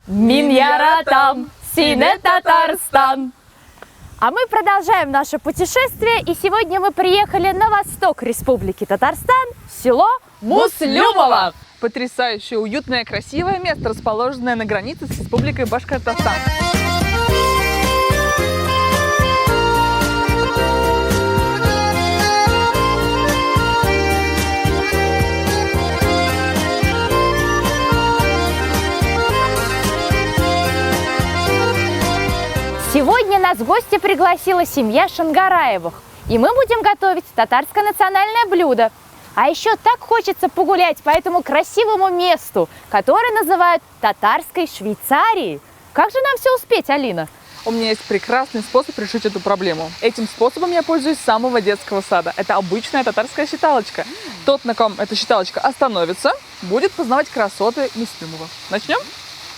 Мин яратам сине, Татарстан! А мы продолжаем наше путешествие, и сегодня мы приехали на восток Республики Татарстан, в село Муслюмово! Потрясающее, уютное, красивое место, расположенное на границе с Республикой Башкортостан. Сегодня нас в гости пригласила семья Шангараевых. И мы будем готовить татарское национальное блюдо. А еще так хочется погулять по этому красивому месту, которое называют Татарской Швейцарией. Как же нам все успеть, Алина? У меня есть прекрасный способ решить эту проблему. Этим способом я пользуюсь с самого детского сада. Это обычная татарская считалочка. Тот, на ком эта считалочка остановится, будет познавать красоты Муслюмова. Начнем?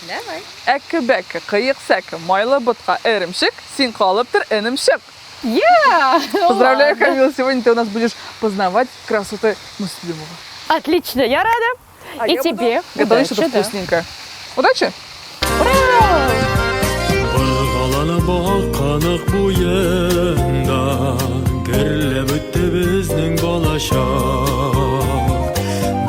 Давай. Әкке-бәкке, кыек сәке, майлы ботка, эремчек, син калып тор, энем, чык. Yeah! Поздравляю, Камила, сегодня ты у нас будешь познавать красоты Муслюмова. Отлично, я рада. А И я буду тебе. готовить Удачи, что-то да. вкусненькое. Удачи! Ура! Боргаланып аккан Ык буенда Гөрләп үтте безнең балачак.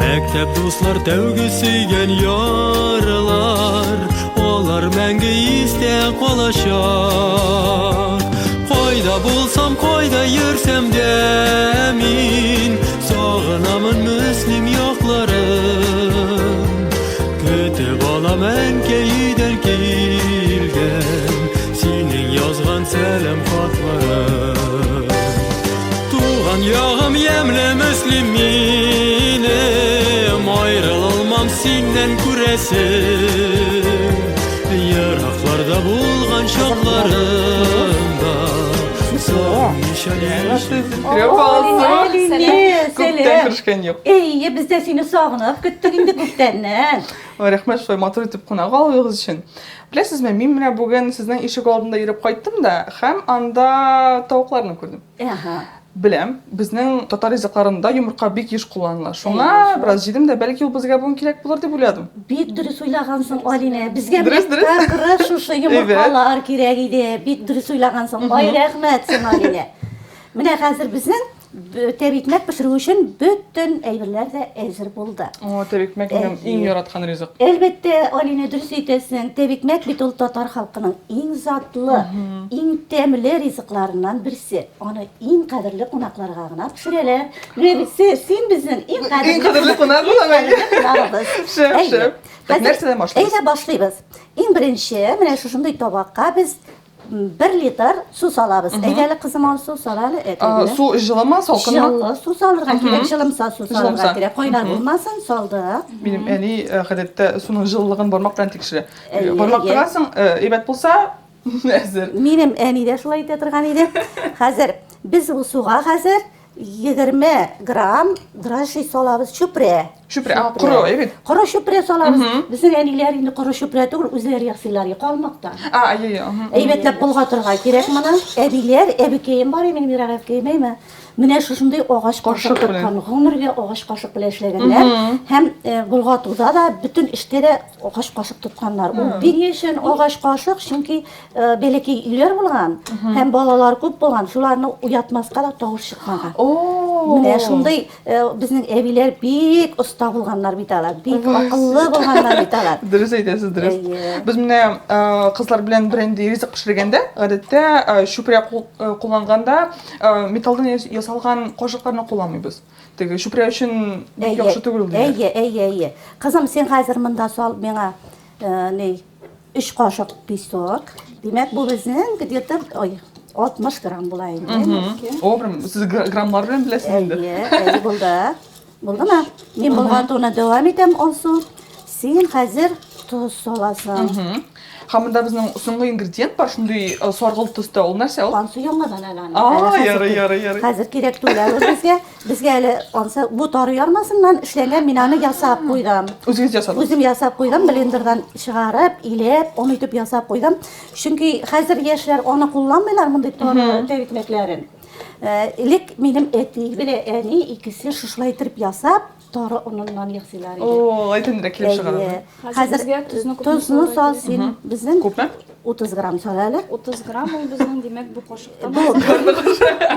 Мәктәп дуслар, тәүге сөйгән ярлар, Алар мәңге истә калачак. Кайда булсам, кайда йөрсәм дә мин Сагынамын Мөслим якларын. Көтеп алам әнкәй өйдән килгән Синең язган сәлам хатларын. Туган ягым ямьле Мөслим минем, Аерылалмам синнән, күрәсең. Еракларда булган чакларымда Сагынмыйча Здравствуйте, Алинә, Күптән сәлам. күрешкән юк. Әйе, без дә сине сагынып көттек инде күптәннән. Ой, рәхмәт шулай матур итеп кунак алуыгыз өчен. Беләсезме, мин менә бүген сезнең ишек алдында йөреп кайттым да, һәм анда тавыкларны күрдем. Беләм, безнең татар ризыкларында йомырка бик еш кулланыла. Шуңа Әйе, шул. бераз җыйдым да, бәлки ул безгә бүген кирәк булыр дип уйладым. Бик дөрес уйлагансың, Алинә. Безгә Дөрес, менә дөрес. как раз шушы йомыркалар кирәк иде. Бик дөрес уйлагансың. Ай, рәхмәт сиңа, Алинә. Менә хәзер безнең тәбикмәк пешерү өчен бөтен әйберләр дә әзер булды. О, тәбикмәк минем иң яраткан ризык. Әлбәттә, Алинә, дөрес әйтәсең. Тәбикмәк бит ул татар халкының иң затлы, иң тәмле ризыкларыннан берсе. Аны иң кадерле кунакларга гына пешерәләр. Менә бит син безнең иң кадерле Иң кадерле кунак иң булам, әйе. кадерле кунагыбыз. Шәп, Әйе. шәп. Так, Хәзер нәрсәдән башлыйбыз? Әйдә башлыйбыз. Иң беренче, менә шушындый табакка без 1 литр су салабыз. Әйдә әле, кызым, Алсу, сал әле. Әйдә, А, әйдә. Су җылымы, салкынмы? Җылы су салырга кирәк, җылымса су салырга Җылымса. кирәк. Кайнар булмасын, салдык. Минем әни гадәттә суның җылылыгын бармак белән тикшерә. Әйе, Бармак әйе. тыгасың, әйбәт булса, әзер. Минем әни дә шулай итә торган иде. Хәзер без ул суга хәзер 20 грамм дрожжи салабыз, чүпрә. Чүпрә, а, коры, әйе бит? Коры чүпрә салабыз. Безнең әниләр инде коры чүпрә түгел, үзләре ясыйлар, калмактан. А, әйе, әйе. мгм. Әйбәтләп болгатырга кирәк моны. Әбиләр, әбекәем бар, минем ерак әбекәем, әйме? Менә шушындый агач кашык Кашык белән. тоткан, гомергә агач кашык белән эшләгәннәр. Һәм болгатуда да, бөтен эштә дә агач кашык тотканнар. Ул бик өчен агач кашык, чөнки бәләкәй өйләр булган һәм балалар күп булган, шуларны уятмаска да тавыш чыкмаган. О! Менә шундый безнең әбиләр бик оста булганнар бит алар, бик акыллы булганнар бит алар. Дөрес әйтәсез, дөрес. Әйе. Без менә кызлар белән бернинди ризык пешергәндә, гадәттә чүпрә кулланганда металлдан ясалган кашыкларны кулланмыйбыз. Теге чүпрә өчен бик яхшы түгел ул диләр. Әйе, әйе, әйе. Кызым, син хәзер монда сал миңа ни 3 кашык песок. Димәк, бу безнең где-то ой, 60 грамм була инде. О, прям сез граммлар белән беләсез инде. Әйе, әйе, булды. Булдымы? Мин болгатуны дәвам итәм, Алсу. Син хәзер тоз саласың. Һәм монда безнең соңгы ингредиент бар, шундый саргылт төстә. Ул нәрсә ул? Ансы яңадан әле аны. А, Әле хәзер ярый, ярый, ярый. Хәзер кирәк түгел әле ул безгә. Безгә әле ансы бу тары ярмасыннан эшләнгән, мин аны ясап куйдым. Үзегез ясадыгыз? Үзем ясап куйдым, блендердан чыгарып, иләп, он итеп ясап куйдым. Чөнки хәзер яшьләр аны кулланмыйлар мондый тары тәбикмәкләрен. Элек минем әти белән әни икесе шушылай итеп ясап, тары оныннан ясыйлар иде. О, алай тәмлерәк килеп чыга. Хәзер безгә тозны күпме тозны салырга сал кирәк? син. Безнең Күпме? 30 грамм сал әле. 30 грамм ул безнең, димәк, бу кашыктан Бу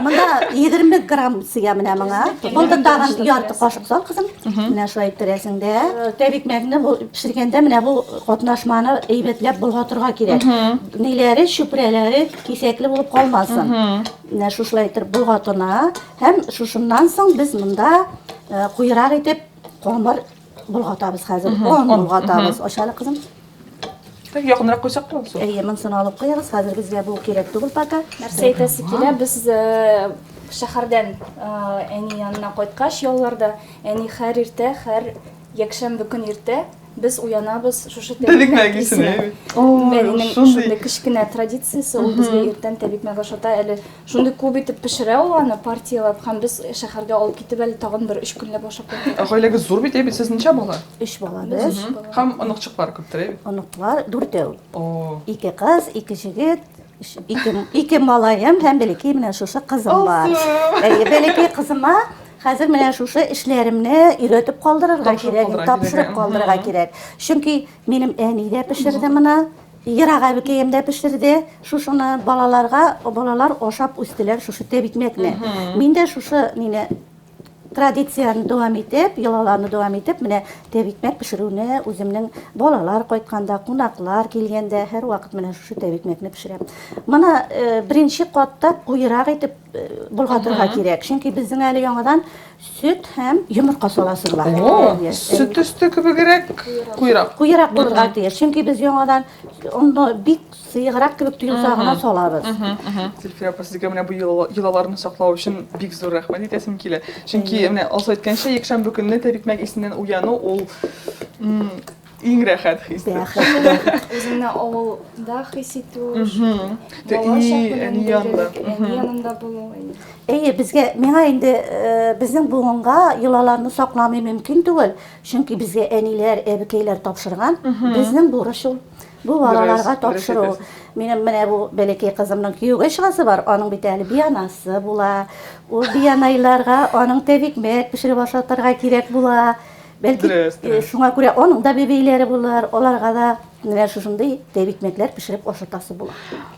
монда 20 грамм сыя менә моңа. Булды тагын ярты кашык сал, кызым. Менә шулай иттерәсең дә. Тәбикмәкне бу пешергәндә менә бу катнашманы әйбәтләп болгатырга кирәк. Ниләре, чүпрәләре кисәкле булып калмасын. Менә шушылай итеп болгатына һәм шушыннан соң без монда куерак итеп камыр болгатабыз хәзер. Он болгатабыз. Ач әле, кызым. Так, якынрак куйсак та булсын. Әйе, монысын алып куегыз. Хәзер безгә бу кирәк түгел пока. Нәрсә әйтәсе килә, без шәһәрдән әни янына кайткач ялларда, әни һәр иртә, һәр якшәмбе көн иртә без уянабыз шушы тәбикмәк исенә. Әнинең шундый кечкенә традициясе, ул безгә иртән тәбикмәк ашата. Әле шундый күп итеп пешерә ул аны партияләп, һәм без шәһәргә алып китеп әле тагын бер өч көнләп ашап кайттык. Гаиләгез зур бит, әйбит, сез ничә бала? Өч бала без. Һәм оныкчыклар күптер, әйбит? Оныклар дүртәү. Ике кыз, ике җегет, ике малаем һәм бәләкәй менә шушы кызым бар. Әйе, бәләкәй кызыма хәзер менә шушы эшләремне өйрәтеп калдырырга кирәк, тапшырып калдырырга кирәк. Чөнки минем әни дә пешерде моны, ерак әбекәем дә пешерде. Шушыны балаларга, балалар ашап үстеләр шушы тәбикмәкне. Мин дә шушы мине традицияне дәвам итеп, йолаларны дәвам итеп, менә тәбикмәк пешерүне үземнең балалар кайтканда, кунаклар килгәндә һәрвакыт менә шушы тәбикмәкне пешерәм. Моны беренче катта куерак итеп болгатырга кирәк. Чөнки безнең әле яңадан сөт һәм йомырка саласы була. О, сөт өсте кебегрәк куерак. Куерак булырга тиеш. Чөнки без яңадан онны бик сыеграк кебек тоелса гына салабыз. Зөлфирә апа, сезгә менә бу йолаларны саклау өчен бик зур рәхмәт әйтәсем килә. Чөнки менә Алсу әйткәнчә, якшәмбе көнне тәбикмәк исеннән уяну ул иң рәхәт хис. Бәхет. Үзеңне авылда хис итү, Бала әни янында. Әни янында булу. Әйе, безгә, миңа инде безнең буынга йолаларны сакламый мөмкин түгел, чөнки безгә әниләр, әбекәйләр тапшырган. Безнең бурыч ул. Бу балаларга тапшыру. Минем менә бу бәләкәй кызымның кияүгә чыгасы бар, аның бит әле бианасы була. Ул бианайларга аның тәбикмәк пешереп ашатырга кирәк була. Бәлки, шуңа күрә аның да бәбәйләре булыр, аларга да менә шушындый тәбикмәкләр пешереп ашатасы була.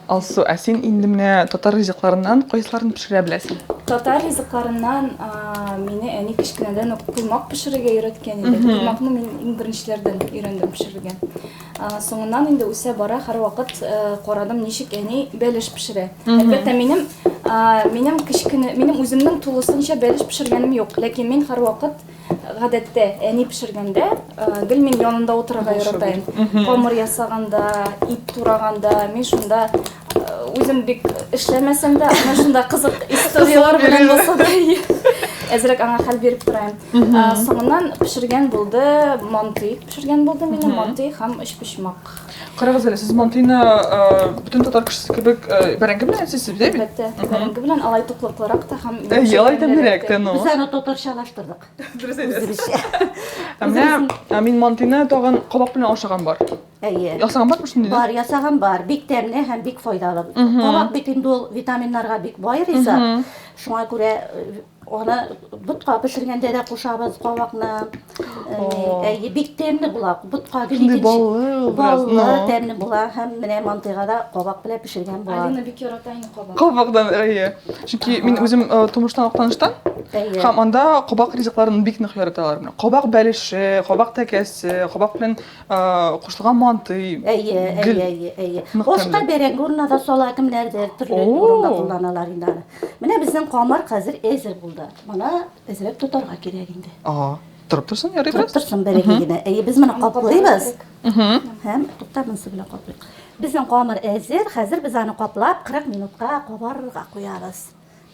Алсу, ә син инде менә татар ризыкларыннан кайсыларын пешерә беләсең? Татар ризыкларыннан мине әни кечкенәдән үк коймак пешерергә өйрәткән иде. Коймакны мин иң беренчеләрдән өйрәндем пешерергә. Соңыннан инде үсә бара, һәрвакыт карадым, ничек әни бәлеш пешерә. Әлбәттә, минем минем кечкенә, минем үземнең тулысынча бәлеш пешергәнем юк, ләкин мин һәрвакыт Гадәттә, әни пешергәндә, гел мин янында утырырга ярата идем. Камыр ясаганда, ит тураганда, мин шунда үзем бик эшләмәсәм дә, ана шунда кызык историяләр белән булса да, әзрәк аңа хәл биреп торайым. Соңыннан пешергән булды, мантый пешергән булды минем, мантый һәм өчпочмак. Карагыз әле, сез мантыйны бөтен татар кешесе кебек бәрәңге белән ясыйсыз бит, әйе бит? Әлбәттә, бәрәңге белән алай туклыклырак та һәм Әйе, алай тәмлерәк тә, ну. Без аны татарчалаштырдык. Дөрес әйтәсез. Ә менә мин мантыйны тагын кабак белән ашаган бар. Әйе. Ясаган бармы шундыйны? Бар, ясаган бар. Бик тәмле һәм бик файдалы. Кабак бит инде ул витаминнарга бик бай ризык. Шуңа күрә Аны ботка пешергәндә дә кушабыз кабакны. Әйе, бик тәмле була. Ботка гел Шундый баллы Баллы, тәмле була һәм менә мантыйга да кабак белән пешергән була. Алина бик ярата инде кабак. Кабакдан, әйе. Чөнки мин үзем тумыштан Актаныштан. Һәм анда кабак ризыкларын бик нык яраталар. Менә кабак бәлеше, кабак тәкәсе, кабак белән кушылган мантый. Әйе, әйе, әйе, әйе. Башка бәрәңге урынына да сала кемнәрдер, төрле урында кулланалар инде аны. Менә безнең камыр хәзер әзер булды. Моны әзрәк тотарга кирәк инде. Ага. Торып торсын, ярый бераз. Торып торсын бәләкәй генә. Әйе, без моны каплыйбыз. Һәм тукта монысы белән каплыйк. Безнең камыр әзер. Хәзер без аны каплап 40 минутка кабарырга куябыз.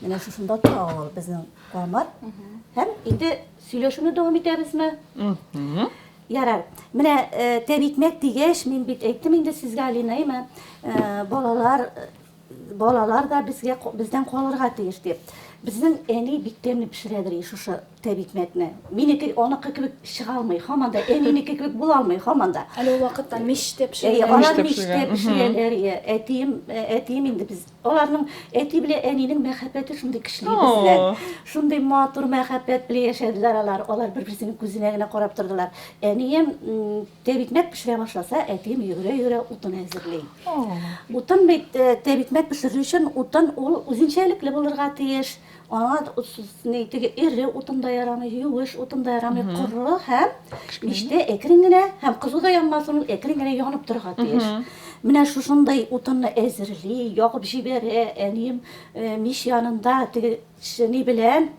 Менә шушында тора ул безнең камыр. Һәм инде сөйләшүне дәвам итәбезме? Ярар. Менә тәбикмәк дигәч, мин бит әйттем инде сезгә, Алина, әйме, балалар балалар да безгә бездән калырга тиеш дип. Безнең әни бик тәмле пешерәдер шушы тәбикмәкне. Минеке аныкы кебек чыга алмый, һаман да әнинеке кебек була алмый, һаман да. Әле ул вакытта мичтә пешерәләр. Алар мичтә пешерәләр. Әтием, әтием инде без аларның әти белән әнинең мәхәббәте шундый көчле безнең. Шундый матур мәхәббәт белән яшәделәр алар. Алар бер-берсенең күзенә генә карап тордылар. Әнием тәбикмәк пешерә башласа, әтием йөгерә-йөгерә утын әзерли. Утын бит тәбикмәк пешерү өчен утын ул үзенчәлекле булырга тиеш. Аңа ни теге эре утын да ярамый, юеш утын да ярамый, коры һәм мичтә әкрен генә һәм кызу да янмасын, ул әкрен генә янып торырга тиеш. Менә шушындай утынны әзерли, ягып җибәрә әнием мич янында теге ни белән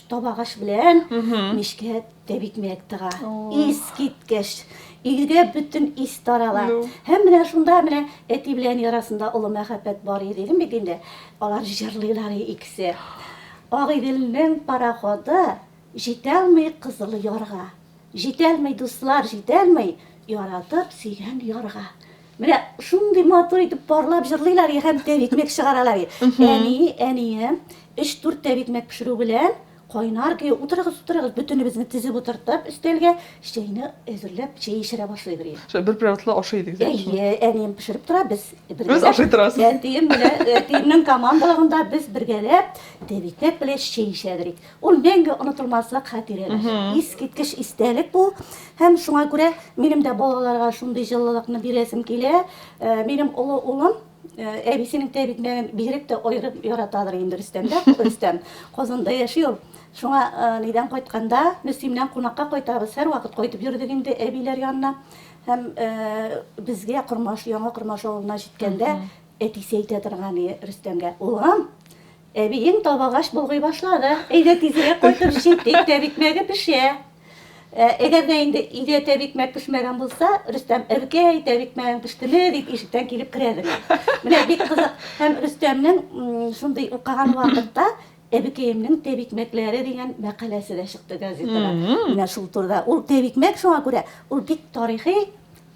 табагач белән мичкә тәбикмәк тыга. Искиткеч! Өйгә бөтен ис тарала. Һәм менә шунда менә әти белән әни арасында олы мәхәббәт бар иде дидем бит инде. Алар җырлыйлар икесе. Агыйделнең пароходы җитәлми Кызыл ярга. Җитәлми, дуслар, җитәлми, яратып сөйгән ярга. Менә шундый матур итеп парлап җырлыйлар һәм тәбикмәк чыгаралар. Әни, әнием өч-дүрт тәбикмәк пешерү белән Кайнар көе, утырыгыз, утырыгыз, бөтенебезне тезеп утыртып, өстәлгә чәйне әзерләп, чәй эчерә башлый бер. Шулай бер приятлы ашый идегез, әйе? Әйе, әнием пешереп тора, без бергәләп. Без ашый торасыз. Әтием белән, әтиемнең командалыгында без бергәләп тәбикмәк белән чәй эчә идек. Ул мәңге онытылмаслык хатирәләр. Искиткеч истәлек бу. Һәм шуңа күрә минем дә балаларга шундый җылылыкны бирәсем килә. Минем олы улым Әбисенең тәбикмәген бигрәк тә аерым яратадыр инде Рөстәм дә. Рөстәм Казанда яши ул. Шуңа нидән кайтканда, Мөслимнән кунакка кайтабыз. Һәрвакыт кайтып йөрдек инде әбиләр янына. Һәм безгә Кормаш, Яңа Кормаш авылына җиткәндә әтисе әйтә торган иде Рөстәмгә, Улым, әбиең табагач болгый башлады. Әйдә тизрәк кайтып җитик, тәбикмәге пешә. Әгәр дә инде өйдә тәбикмәк пешмәгән булса, Рөстәм, әбекәй, тәбикмәгең пештеме, дип ишектән килеп керә генә. Менә бик кызык. Һәм Рөстәмнең шундый укыган вакытта Әбекәемнең тәбикмәкләре дигән мәкаләсе дә чыкты газетада. Менә шул турыда. Ул тәбикмәк шуңа күрә, ул бик тарихи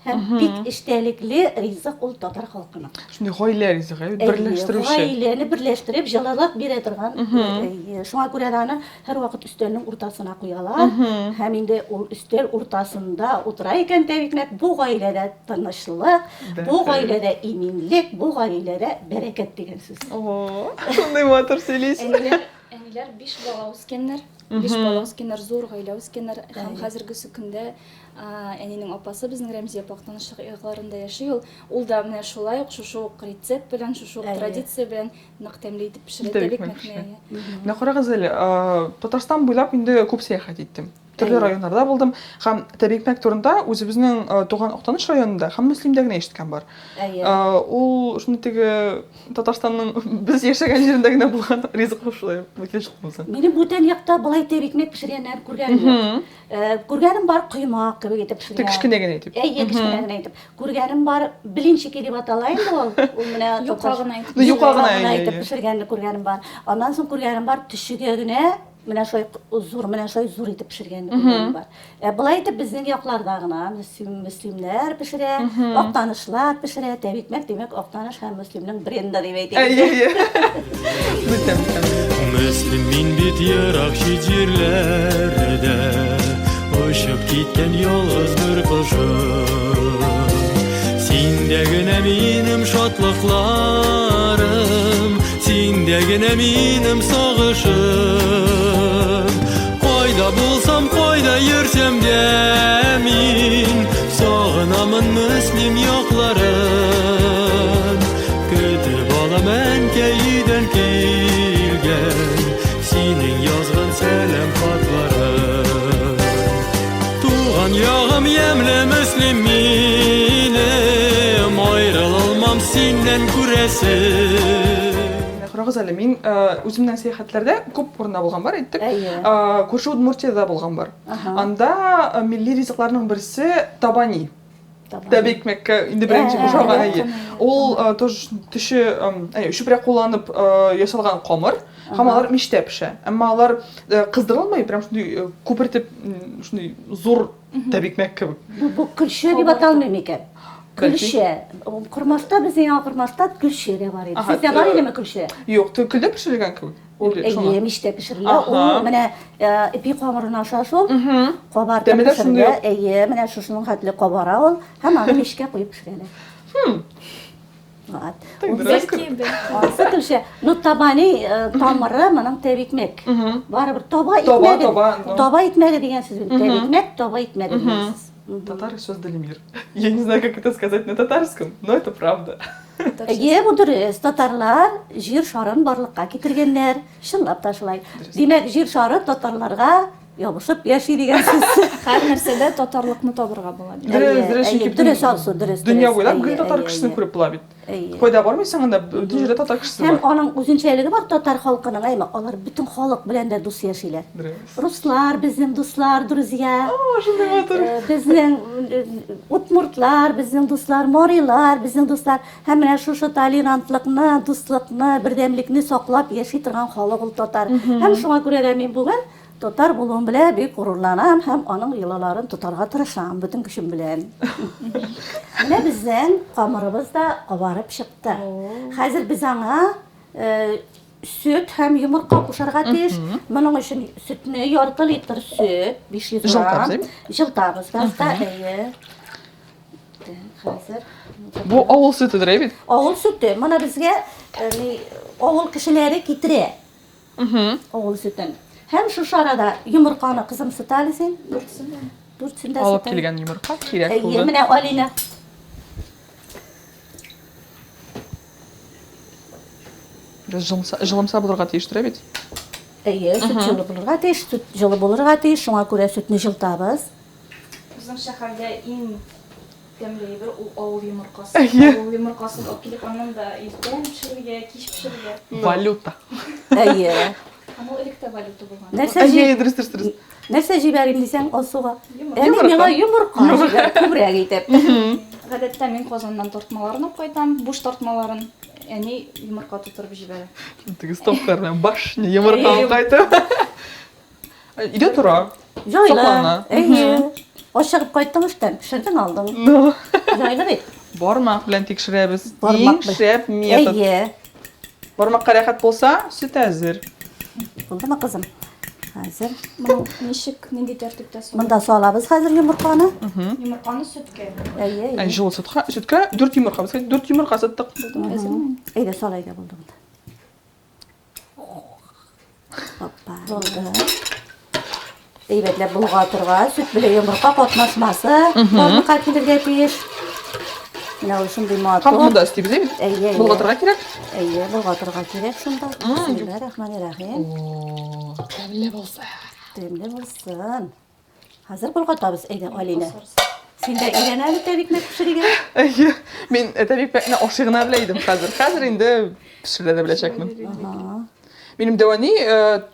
Һәм бик эчтәлекле ризык ул татар халкының. Шундый гаилә ризыгы, әйе, берләштерүче. Гаиләне берләштереп, җылылык бирә торган. Шуңа күрә дә аны һәрвакыт өстәлнең уртасына куялар. Һәм инде ул өстәл уртасында утыра икән тәбикмәк, бу гаиләдә тынычлык, бу гаиләдә иминлек, бу гаиләдә бәрәкәт дигән сүз. О, шундый матур сөйлисез. Әниләр биш бала үскәннәр. Биш бала үскәннәр, зур гаилә үскәннәр. Һәм хәзергесе көндә әнинең апасы безнең Рәмзия апа Актаныш якларында яши ул. Ул да менә шулай ук шушы ук рецепт белән, шушы ук традиция белән нык тәмле итеп пешерә тәбикмәкне. Менә карагыз әле, Татарстан буйлап инде күп сәяхәт иттем. Төрле районнарда булдым һәм тәбикмәк турында үзебезнең туган Актаныш районында һәм Мөслимдә генә ишеткән бар. Ул шундый теге Татарстанның без яшәгән җирендә генә булган ризык шулай килеп чыкты. Минем бүтән якта болай тәбикмәк пешергәннәрен күргәнем юк. Күргәнем бар, коймак кебек итеп пешергән. Кечкенә генә итеп. Әйе, кечкенә генә итеп. Күргәнем бар, блинчики дип атала инде ул. Ул менә юка гына итеп. Юка гына итеп пешергәнне күргәнем бар. Аннан соң күргәнем бар, төшегә генә менә шулай зур, менә шулай зур итеп пешергәнне күргәнем бар. Ә болай итеп безнең якларда гына мөслим, мөслимнәр пешерә, актанышлар пешерә, тәбикмәк, димәк, Актаныш һәм Мөслимнең бренды дип әйтик. Әйе, әйе. Бөтен. Мөслим мин бит ерак чит җирләрдә Очып киткән ялгыз бер кошым Синдә генә минем шатлыкларым Синдә генә минем сагышым Кайда булсам, кайда йөрсәм дә мин Сагынамын Мөслим якларын. Көтеп алам әнкәй өйдән килгән Синең язган сәлам хатларын. Туган ягым ямьле Мөслим минем, Аерылалмам синнән күрәсең. Карагыз әле, мин үземнең сәяхәтләрдә күп урында булган бар, әйттек. Күрше Удмуртиядә булган бар. Анда милли ризыкларның берсе табани. Тәби икмәккә инде беренче кушылган әйе. Ул тоже төше, әйе, чүпрәк кулланып ясалган камыр һәм алар мичтә пешә. Әмма алар кыздырылмый, прям шундый күпертеп, шундый зур тәби икмәк кебек. Бу көлчә дип аталмый микән? Көлчә. Кормашта безнең яңа Кормашта көлчә дә бар иде. Сездә бар идеме көлчә? Юк, көлдә пешерелгән кебек. Ул әйе, мичтә пешерелә. Ул менә ипи камырына аша шул. Кабартып пешерелә. Әйе, менә шушының хәтле кабара ул һәм аны мичкә куеп пешерәләр. Хм. Вот. Ансы көлчә. Ну, табани тамыры моның тәбикмәк. Барыбер таба икмәге. Таба икмәге дигән сүз бит. Тәбикмәк, таба икмәге дигән сүз. Татары создали мир. Я не знаю, как это сказать на татарском, но это правда. Әйе, бу дөрес. Татарлар җир шарын барлыкка китергәннәр. Чынлап та шулай. Димәк, җир шары татарларга ябышып яши дигән сүз. Һәр нәрсәдә татарлыкны табырга була. Дөрес, дөрес, чөнки дөрес, Алсу, дөрес. Дөнья буйлап гел татар кешесен күреп була бит. Кайда бармыйсың анда, бөтен җирдә татар кешесе бар. Һәм аның үзенчәлеге бар татар халкының, әйме, алар бөтен халык белән дә дус яшиләр. Руслар безнең дуслар, друзья. О, шундый матур. Безнең удмуртлар, безнең дуслар, марилар, безнең дуслар. Һәм менә шушы толерантлыкны, дуслыкны, бердәмлекне саклап яши торган халык ул татар. Һәм шуңа күрә дә мин бүген Татар булуым белән бик горурланам һәм аның йолаларын тотарга тырышам бөтен көчем белән. Менә безнең камырыбыз да кабарып чыкты. Хәзер без аңа сөт һәм йомырка кушарга тиеш. Моның өчен сөтне ярты литр сөт, 500 грамм. Җылтабыз башта, әйе. Хәзер. Бу авыл сөтедер, әй бит? Авыл сөте. Моны безгә авыл кешеләре китерә. Авыл сөтен. Һәм шушы арада йомырканы кызым сыта әле син. Дүртсен дә. Дүртсен дә Алып килгән йомырка кирәк булды. Әйе, менә Алина. Бераз җылымса, җылымса булырга тиештер бит? Әйе, сөт җылы булырга тиеш, сөт җылы булырга тиеш, шуңа күрә сөтне җылтабыз. Безнең шәһәрдә иң Тәмле әйбер ул авыл йомыркасы. Әйе. Авыл йомыркасын алып килеп, аннан да иртән пешерергә, кич пешерергә. Валюта. Әйе. Һәм ул элек тә валюта булган. Нәрсә Әйе, дөрес, дөрес, дөрес. Нәрсә җибәрим дисәң, Алсуга. Йомырка. Әни миңа йомырка җибәр, күбрәк итеп. Гадәттә мин Казаннан тартмаларын алып кайтам, буш тартмаларын. Әни йомырка тутырып җибәрә. Теге стопкалар белән башня йомырка алып кайтып. Өйдә тора. Җайлы. Саклана. Әйе. Ашыгып кайттың эштән, пешердең алдың. Ну. Җайлы бит. Бармак белән тикшерәбез. Бармак Иң шәп метод. Әйе. Бармакка рәхәт булса, сөт әзер. Булдымы, кызым? Хәзер. Моны ничек, нинди тәртиптә салабыз? Монда салабыз хәзер йомырканы. Йомырканы сөткә. Әйе, Ә әйе. җылы сөткә, сөткә 4 йомырка. Без 4 йомырка сыттык. Әзерме? Әйдә, сал, әйдә, булды, булды. Опа. Булды. Әйбәтләп болгатырга, сөт белән йомырка катнашмасы барлыкка килергә тиеш. Менә ул шундый матур. Һәм монда өстибез, әйе? Әйе, әйе. Болгатырга кирәк. Әйе, болгатырга кирәк шунда. Бисмиллаһир-рахманир-рахим. О, тәмле булсын. Тәмле булсын. Хәзер болгатабыз, әйдә, Алинә. Син дә өйрән әле тәбикмәк пешерергә. Әйе, мин тәбикмәкне ашый гына белә идем хәзер. Хәзер инде пешерә дә беләчәкмен. Минем дәү әни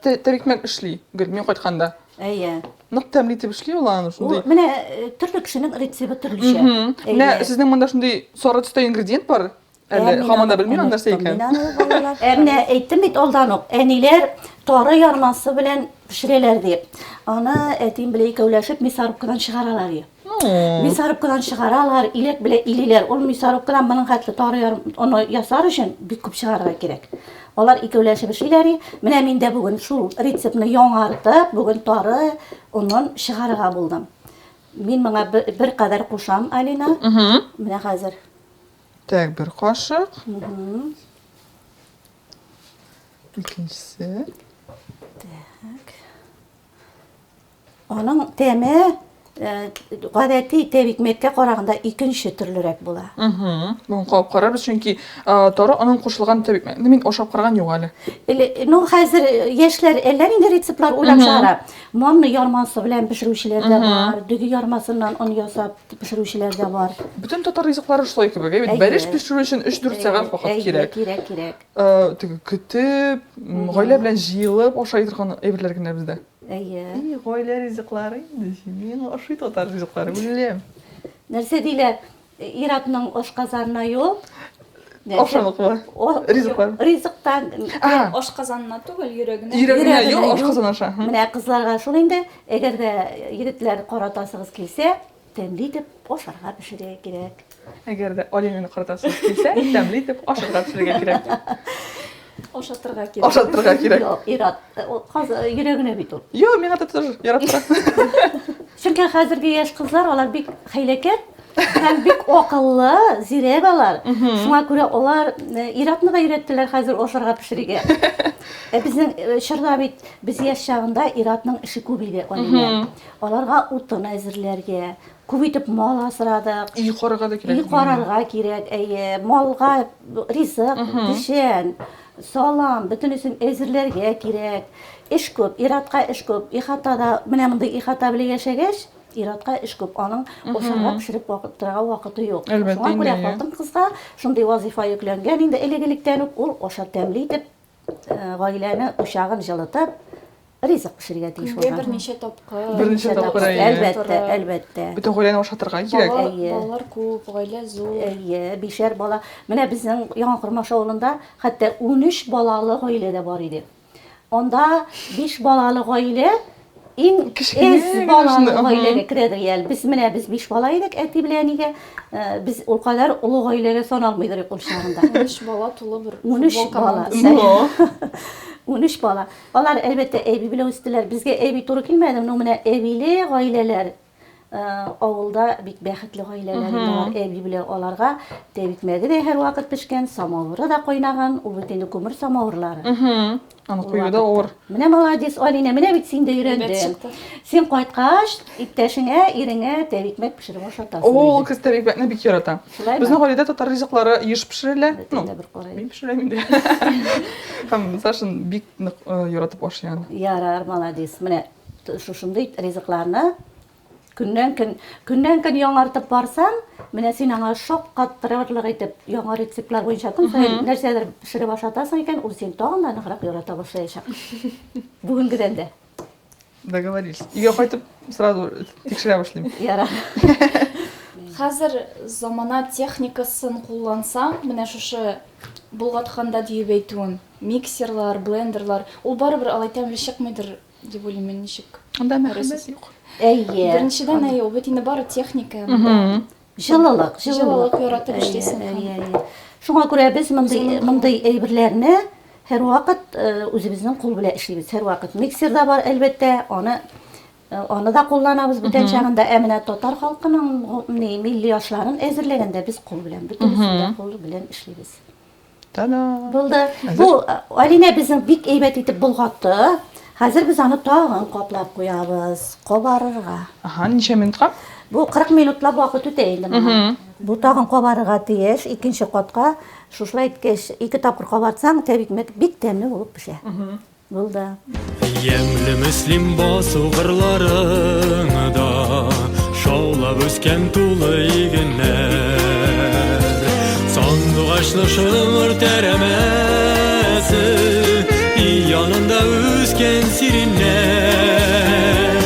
тәбикмәк эшли, гел мин кайтканда. Әйе. Нык тәмле итеп эшли ул аны шундый. Менә төрле кешенең рецепты төрлечә. Менә сезнең монда шундый сары төстә ингредиент бар. Әле һаман да белмим аны нәрсә икән. Ә менә әйттем бит алдан ук, әниләр тары ярмасы белән пешерәләр дип. Аны әтием белән икәүләшеп мясорубкадан чыгаралар иде. Мясорубкадан чыгаралар, иләк белән илиләр. Ул мясорубкадан моның хәтле тары оны ясар өчен бик күп чыгарырга кирәк. Алар икәүләшеп эшлиләр. Менә мин дә бүген шул рецептны яңартып, бүген тары онын чыгарырга булдым. Мин моңа бер кадәр кушам, Алина. Менә хәзер. Так, бер кашык. Икенчесе. Так. Аның тәме э, гадәти тәбикмәккә караганда икенче төрлерәк була. Бүген кабып карарбыз, чөнки э, тары аның кушылган тәбикмәкне мин ашап караган юк әле. Эле, ну, хәзер яшьләр әллә нинди рецептлар уйлап чыгара. Манный ярмасы белән пешерүчеләр дә бар, дөге ярмасыннан он ясап пешерүчеләр дә бар. Бөтен татар ризыклары шулай кебек, әйбәт. Бәлеш пешерү өчен 3-4 сәгать вакыт кирәк. Кирәк, кирәк. Э, теге көтеп, гаилә белән җыелып ашай торган әйберләр генә бездә. Әйе. И, гаилә ризыклары инде. Мин ашый татар ризыклары, беләм. Нәрсә диләр? Ир-атның ашказанына юл. Ашамлыклар. Ризыклар. Ризыктан. Ашказанына түгел, йөрәгенә. Йөрәгенә юл, ашказан аша. Менә кызларга шул инде, әгәр дә егетләр каратасыгыз килсә, тәмле итеп ашарга пешерергә кирәк. Әгәр дә Алинәне каратасыгыз килсә, тәмле итеп ашарга пешерергә кирәк. Ашатырга кирәк. Ашатырга кирәк. Юк, ир-ат, ул каз йөрәгенә бит ул. Юк, миңа да тоже ярап тора. Чөнки хәзерге яшь кызлар, алар бик хәйләкәр һәм бик акыллы, зирәк алар. Шуңа күрә алар ир-атны да өйрәттеләр хәзер ашарга пешерергә. Ә безнең чорда бит, без яшь чагында ир-атның эше күп иде, Алинә. Аларга утын әзерләргә, күп итеп мал асрадык. Өй карарга да кирәк. Өй карарга кирәк, әйе. Малга ризык, печән, салам, бөтенесен әзерләргә кирәк. Эш күп, ир-атка эш күп. Ихатада, менә мондый ихата белән яшәгәч, ир-атка эш күп. Аның ашарга пешереп торырга вакыты юк. Әлбәттә Шуңа күрә инде, әйе. хатын-кызга шундый вазыйфа йөкләнгән инде элек-электән үк, ул аша тәмле итеп, гаиләне учагын җылытып, ризык пешерергә тиеш Көнгә булган. берничә тапкыр. Берничә тапкыр, әйе. Әлбәттә, әлбәттә. Бөтен гаиләне ашатырга кирәк. Бала, Әйе. балалар күп, гаилә зур. Әйе, бишәр бала. Менә безнең Яңа Кормаш авылында хәтта 13 балалы гаилә дә бар иде. Анда биш балалы гаилә иң Кечкенә әз генә балалы шундый, аһа. гаиләгә керәдер әле. Без менә без биш бала идек әти белән әнигә. Без ул кадәр олы гаиләгә саналмыйдыр ул чагында. 13 бала тулы бер 13 футбол бала. командасы. Но. 13 бала. Алар, әлбәттә, әби белән үстеләр. Безгә әби туры килмәде, но менә әбиле гаиләләр авылда бик бәхетле гаиләләр инде алар. Әби белән аларга тәбикмәге дә һәрвакыт пешкән, самавыры да кайнаган. Ул бит инде күмер самавырлары. Аны кую да авыр. Менә молодец, Алинә, менә бит син дә Әйбәт өйрәндең. чыкты. Син кайткач, иптәшеңә, иреңә тәбикмәк пешереп ашатасың. Ул кыз тәбикмәкне бик ярата. Шулаймы? Безнең гаиләдә татар ризыклары еш пешерелә. Ну, Бөтенләй бер карай. мин пешерәм инде. Һәм Сашин бик нык яратып ашый аны. Ярар, молодец. Менә шушындый ризыкларны көннән-көн, көннән-көн яңартып барсаң, менә син аңа шаккатырырлык итеп яңа рецептлар буенча көн саен нәрсәдер пешереп ашатасың икән, ул сине тагын да ныграк ярата башлаячак. Бүгенгедән дә. Договорились. Өйгә кайтып сразу тикшерә башлыйм. Ярар. Хәзер замана техникасын куллансаң, менә шушы болгатканда диеп әйтүем, миксерлар, блендерлар, ул барыбер алай тәмле чыкмыйдыр дип уйлыйм мин, ничек? Анда мәхәббәт юк. Әйе. Беренчедән, әйе, ул бит инде бары техника. Җылылык, җылылык яратып эшлисең. Әйе, әйе. Шуңа күрә без мондый мондый әйберләрне һәрвакыт үзебезнең кул белән эшлибез. Һәрвакыт миксер да бар, әлбәттә, аны аны да кулланабыз бүтән чагында. Ә менә татар халкының милли ашларын әзерләгәндә без кул белән, бөтенесен дә кул белән эшлибез. Та-да! Булды. Бу Алинә безнең бик әйбәт итеп болгатты. Хәзер без аны тагын каплап куябыз, кабарырга. Ага, ничә минутка? Бу 40 минутлап вакыт үтә инде моңа. Бу тагын кабарырга тиеш, икенче катка. Шушылай иткәч, ике тапкыр кабартсаң, тәбикмәк бик тәмле булып пешә. Булды. Ямьле Мөслим басу кырларыңда Шаулап үскән тулы игеннәр. Сандугачлы шыңыр тәрәмәсе, Өй янында үскән сиреннәр.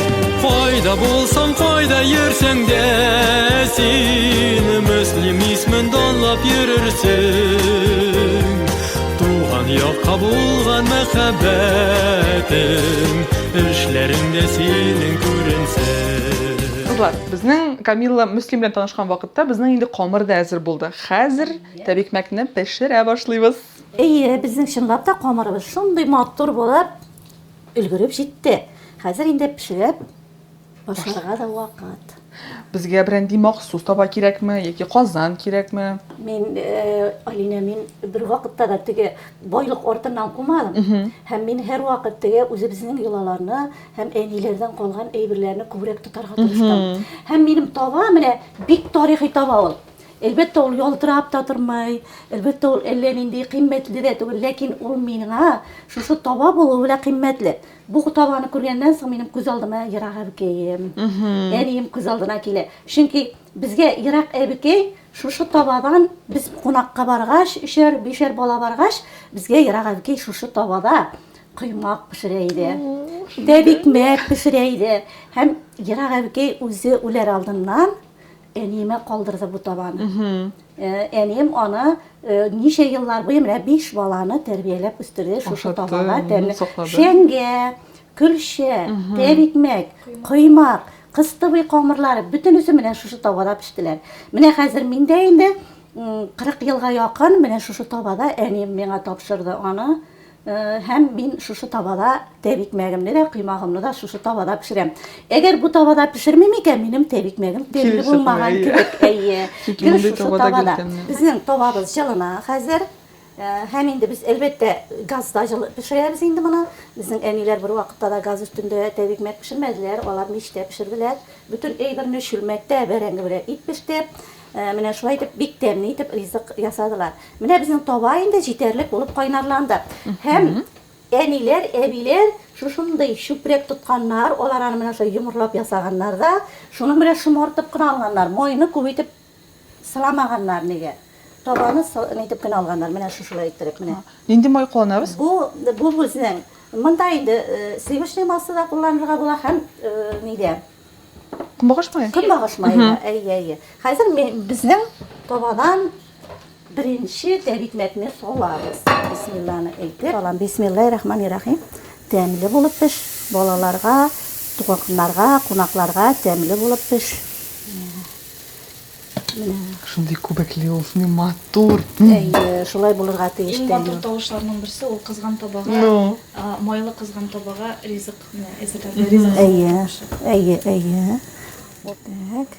Кайда булсаң, кайда йөрсәң дә син, Мөслим исмен данлап йөрерсең. Туган якка булган мәхәббәтең Эшләреңдә синең күренсен. Кызлар, безнең Камилла Мөслим белән танышкан вакытта безнең инде камыр да әзер булды. Хәзер тәбикмәкне пешерә башлыйбыз. Әйе, безнең чынлап та камырыбыз шундый матур булып өлгереп җитте. Хәзер инде пешереп Башларга да вакыт. Безгә берәнди махсус таба кирәкме яки казан кирәкме? Мин, Алинә, мин бервакытта да теге байлык артыннан кумадым. Һәм мин һәрвакыт теге үзебезнең йолаларны һәм әниләрдән калган әйберләрне күбрәк тотарга тырыштым. Һәм минем таба менә бик тарихи таба ул. Әлбәттә, ул ялтырап та тормый, әлбәттә, ул әллә нинди кыйммәтле дә түгел, ләкин ул миңа шушы таба булуы белән кыйммәтле. Бу табаны күргәннән соң минем күз алдыма ерак әбекәем, әнием күз алдына килә. Чөнки безгә ерак әбекәй шушы табадан без кунакка баргач, өчәр, бишәр бала баргач, безгә ерак әбекәй шушы табада коймак пешерә иде. Тәбикмәк пешерә иде. Һәм ерак әбекәй үзе үләр алдыннан Әниемә калдырды бу табаны. Әнием аны ничә еллар буе менә биш баланы тәрбияләп үстерде шушы табага тәмле. Шәңгә, көлчә, тәбикмәк, коймак, кыстыбый камырлары бөтенесе менә шушы табада пештеләр. Менә хәзер мин дә инде 40 елга якын менә шушы табада әнием миңа тапшырды аны. Һәм мин шушы табада тәбикмәгемне дә, коймагымны да шушы табада пешерәм. Әгәр бу табада пешермим икән, минем тәбикмәгем тәмле булмаган кебек. Әйе. Гел шушы табада. Безнең табабыз җылына хәзер. Һәм инде без, әлбәттә, газда җылы пешерәбез инде моны. Безнең әниләр бер вакытта да газ өстендә тәбикмәк пешермәделәр, алар мичтә пешерделәр. Бөтен әйберне чүлмәктә, бәрәңге белән ит пеште. Менә шулай итеп бик тәмле итеп ризык ясадылар. Менә безнең таба инде җитәрлек булып кайнарланды. Һәм әниләр, әбиләр шушындый чүпрәк тотканнар, алар аны менә шулай йомырлап ясаганнар да, шуның белән шомартып кына алганнар. Майны күп итеп сыламаганнар нигә. Табаны нитеп кенә алганнар, менә шушылай иттереп, менә. Нинди май кулланабыз? Бу, бу безнең монда инде сливочный масло да кулланырга була һәм нидә. Көнбагыш мае? Көнбагыш мае да, әйе, әйе. Хәзер безнең табадан беренче тәбикмәкне салабыз. Бисмилланы әйтеп, салам. Бисмиллаһи рахмани рахим. Тәмле булып пеш, балаларга, туганнарга, кунакларга тәмле булып пеш. Менә. Шундый күбекле ул, шундый матур. Әйе, шулай булырга тиеш. Иң матур тавышларның берсе ул кызган табага, ну. майлы кызган табага ризык менә әзерләргә ризык. Әйе, әйе, әйе. Так.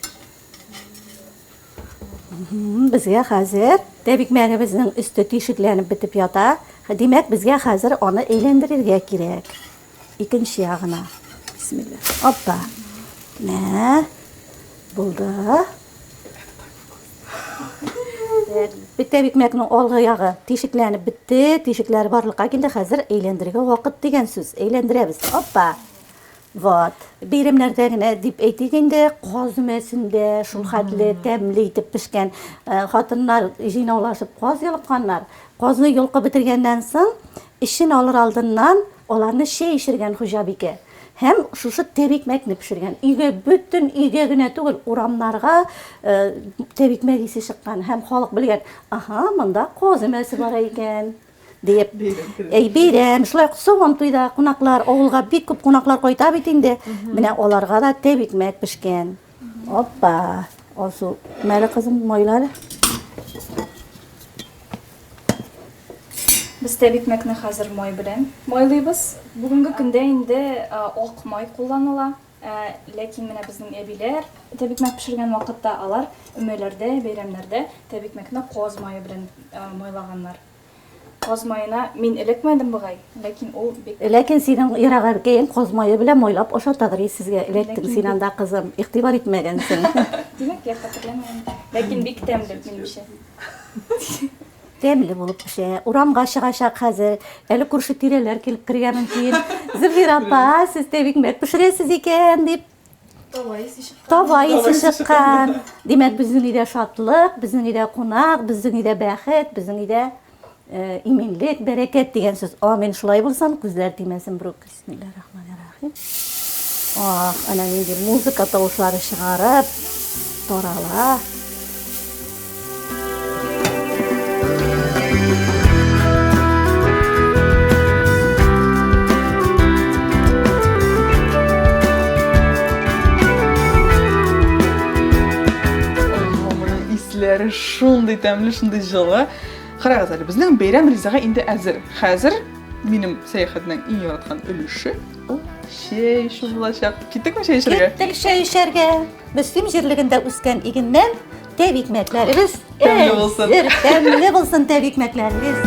Безгә хәзер тәбикмәгебезнең өсте тишекләнеп бетеп ята. Димәк, безгә хәзер аны әйләндерергә кирәк. Икенче ягына. Бисмилла. Опа. Менә. Булды. Бетә икмәкнең алгы ягы тишекләнеп бетте, тишекләре барлыкка килде. Хәзер әйләндерергә вакыт дигән сүз. Әйләндерәбез. Опа. Вот. Бәйрәмнәрдә генә дип әйтик инде, каз өмәсендә шул хәтле тәмле итеп пешкән э, хатыннар җыйнаулашып каз йолыкканнар. Казны йолкып бетергәннән соң, эчен алыр алдыннан аларны чәй эчергән хуҗабикә. Һәм шушы тәбикмәкне пешергән. Өйгә, бөтен өйгә генә түгел, урамнарга тәбикмәк исе чыккан. Һәм халык белгән, аһа, монда каз өмәсе бара икән, диеп. Әй, бәйрәм, шулай ук Сабантуйда кунаклар, авылга бик күп кунаклар кайта бит инде. Менә аларга да тәбикмәк пешкән. Опа! Алсу, мәле кызым, майла әле. Без тәбикмәкне хәзер май белән майлыйбыз. Бүгенге көндә инде ак май кулланыла. Ләкин менә безнең әбиләр тәбикмәк пешергән вакытта алар өмәләрдә, бәйрәмнәрдә тәбикмәкне каз мае белән майлаганнар. Каз маена мин эләкмәдем бугай, ләкин ул бик. Ләкин синең ерак әбкәең каз мае белән майлап ашатадыр и сезгә. Эләктең син анда, кызым, игътибар итмәгәнсең. Димәк, я хәтерләмәгән. Ләкин бик тәмле, минемчә. Тәмле булып пешә. Урамга чыгачак хәзер. Әле күрше тирәләр килеп керергә мөмкин. Зөлфирә апа, сез тәбикмәк пешерәсез икән, дип. Таба исе чыккан. Таба исе чыккан. Димәк, безнең өйдә шатлык, безнең өйдә кунак, безнең өйдә бәхет, безнең өйдә э, иминлек, бәрәкәт дигән сүз. Амин, шулай булсын, күзләр тимәсен, брук. Бисмиллаһир-рахманир-рахим. Ах, әнә нинди музыка тавышлары чыгарып тарала. Моның исләре шундый тәмле, шундый җылы. Карагыз әле, безнең бәйрәм ризыгы инде әзер. Хәзер Минем сәяхәтнең иң яраткан өлеше ул чәй эчү булачак. Киттекме чәй эчәргә? Киттек чәй эчәргә. Мөслим җирлегендә үскән игеннән тәбикмәкләребез тәмле булсын. Тәмле булсын тәбикмәкләребез.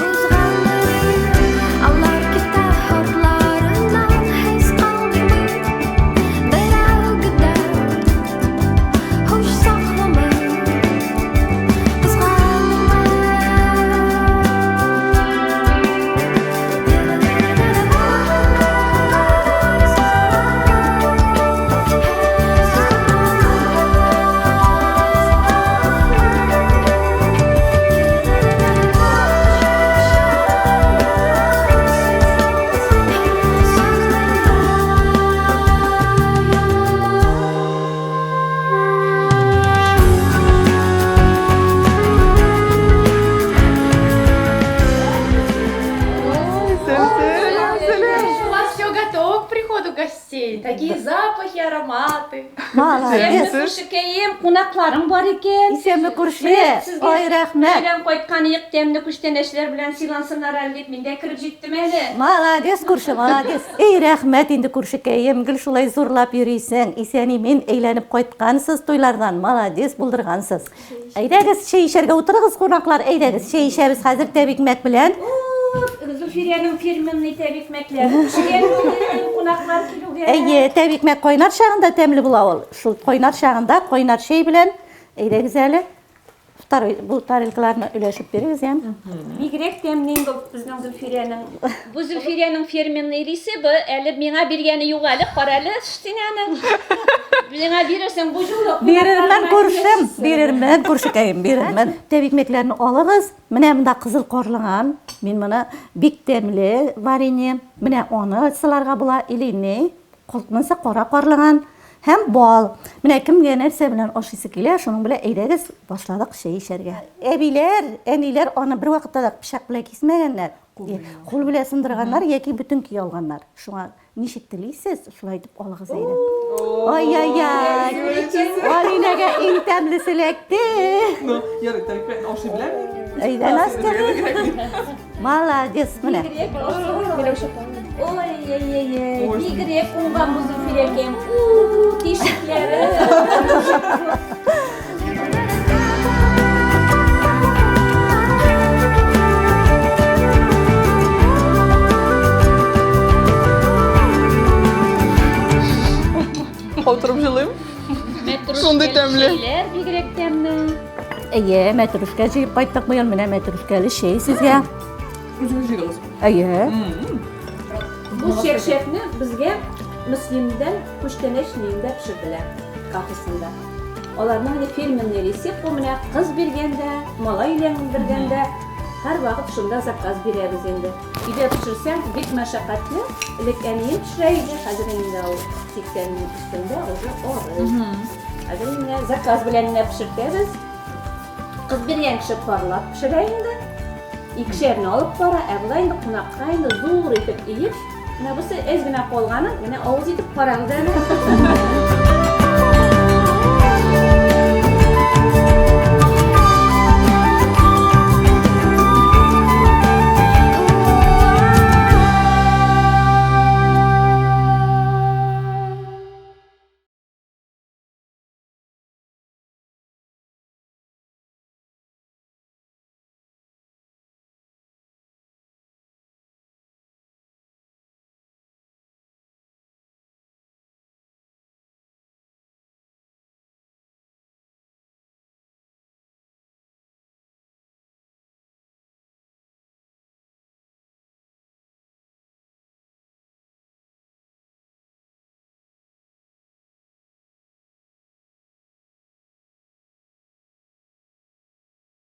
У вас все готово к приходу гостей. Такие запахи. ароматы. Молодец. Күршекәем, кунакларың бар икән. Исәнме, күрше. Ай, рәхмәт. Өйдән кайткан ек тәмле күчтәнәчләр белән сыйлансыннар әле дип, мин дә кереп җиттем әле. Молодец, күрше, молодец. Эй, рәхмәт инде, күршекәем, гел шулай зурлап йөрисең. Исән-имин әйләнеп кайткансыз туйлардан. Молодец, булдыргансыз. Әйдәгез, чәй эчәргә утырыгыз, кунаклар, әйдәгез, чәй эчәбез хәзер тәбикмәк белән. Зөлфирәнең фирменный тәбикмәкләре пешкән бүген, кунаклар килүгә. Әйе, тәбикмәк кайнар чагында тәмле була ул. Шул кайнар чагында, кайнар чәй белән. Әйдәгез әле. Второй, бу тарелкаларны өләшеп бирегез, яме. Бигрәк тәмле инде ул безнең Зөлфирәнең. Бу Зөлфирәнең фирменный рисебы, әле миңа биргәне юк әле, кара әле син аны. Миңа бирерсең бу юлы. Бирермен, күршем, бирермен, күршекәем, бирермен. Тәбикмәкләрне алыгыз. Менә монда кызыл карлыган. Мин моны бик тәмле варенье. Менә аны сыларга була или не. Монысы кара карлыган һәм бал. Менә кемгә нәрсә белән ашыйсы килә, шуның белән әйдәгез, башладык чәй эчәргә. Әбиләр, әниләр аны бервакытта да пычак белән кисмәгәннәр. Кул белән сындырганнар яки бөтен көй алганнар. Шуңа ничек телисез, шулай итеп алыгыз әйдә. Ай-яй-яй! Алинәгә иң тәмлесе эләкте. Ну, ярый, тәлпән ашый беләм мин. Әйдә, Настя. Молодец, менә. Ой-ой-ой, бигрәк уңган бу Зөлфирәкәем. У, тишекләре. Калтырып җылыйм. Шундый тәмле. Чәйләр бигрәк тәмле. Әйе, мәтрүшкә җыеп кайттык быел. Менә мәтрүшкәле чәй сезгә. Үзегез җыйдыгыз. Әйе. Бу чәкчәкне безгә Мөслимдән күчтәнәч ниендә пешерделәр, кафесында. Аларның инде фирменный рецепт бу менә кыз биргәндә, малай өйләндергәндә һәрвакыт шунда заказ бирәбез инде. Өйдә пешерсәң бик мәшәкатьле. Элек әнием пешерә иде, хәзер инде ул 80 өстендә уже арый. Хәзер менә заказ белән генә пешертәбез. Кыз биргән кеше парлап пешерә инде. Икешәрне алып бара, ә болай инде кунакка инде зур итеп өеп, менә бусы әз генә калганын, менә авыз итеп карагыз әле.